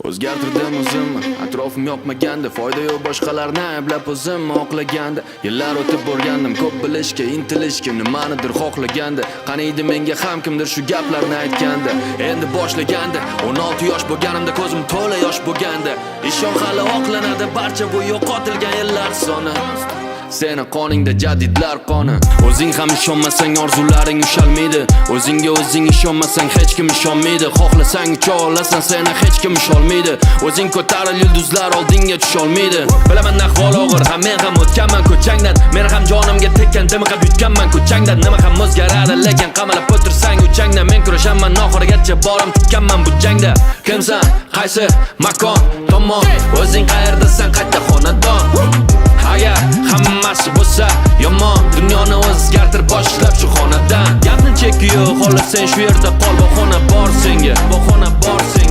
O'zgartirdim o'zimni, atrofim yoqmaganda. Foyda yo'q boshqalarni ayblab, o'zimni oqlaganda. Yillar o'tib, o'rgandim ko'p bilishga, intilishga, nimanidir xohlaganda. Qaniydi menga ham kimdir shu gaplarni aytganda, endi boshlaganda. 16 yosh bo'lganimda, ko'zim to'la yosh bo'lganda. Ishon, hali oqlanadi barcha bu yo'qotilgan yillar soni. Seni qoningda jadidlar qoni. O'zing ham ishonmasang, orzularing ushalmaydi. O'zingga o'zing ishonmasang, hech kim ishonmaydi. Xohlasang ucha olasan, seni hech kim usholmaydi. O'zing ko'taril, yulduzlar oldinga tusholmaydi. Bilaman, ahvol og'ir ham, men ham o'tganman ko'changdan. Men ham jonimga tekkan, dimiqib yutganman ko'changdan. Nima ham o'zgaradi lekin qamalib o'tirsang uchangdan? Men kurashaman oxirigacha, borim tikkanman bu jangda. Kimsan, qaysi makon tomon? O'zing qayerdasan, qayta xonadon? Agar hammasi bo'lsa yomon, dunyoni o'zgartir boshlab shu xonadan. Gapni cheki yo'q, xohlasang shu yerda qol. Bahona bor senga, bahona bor senga.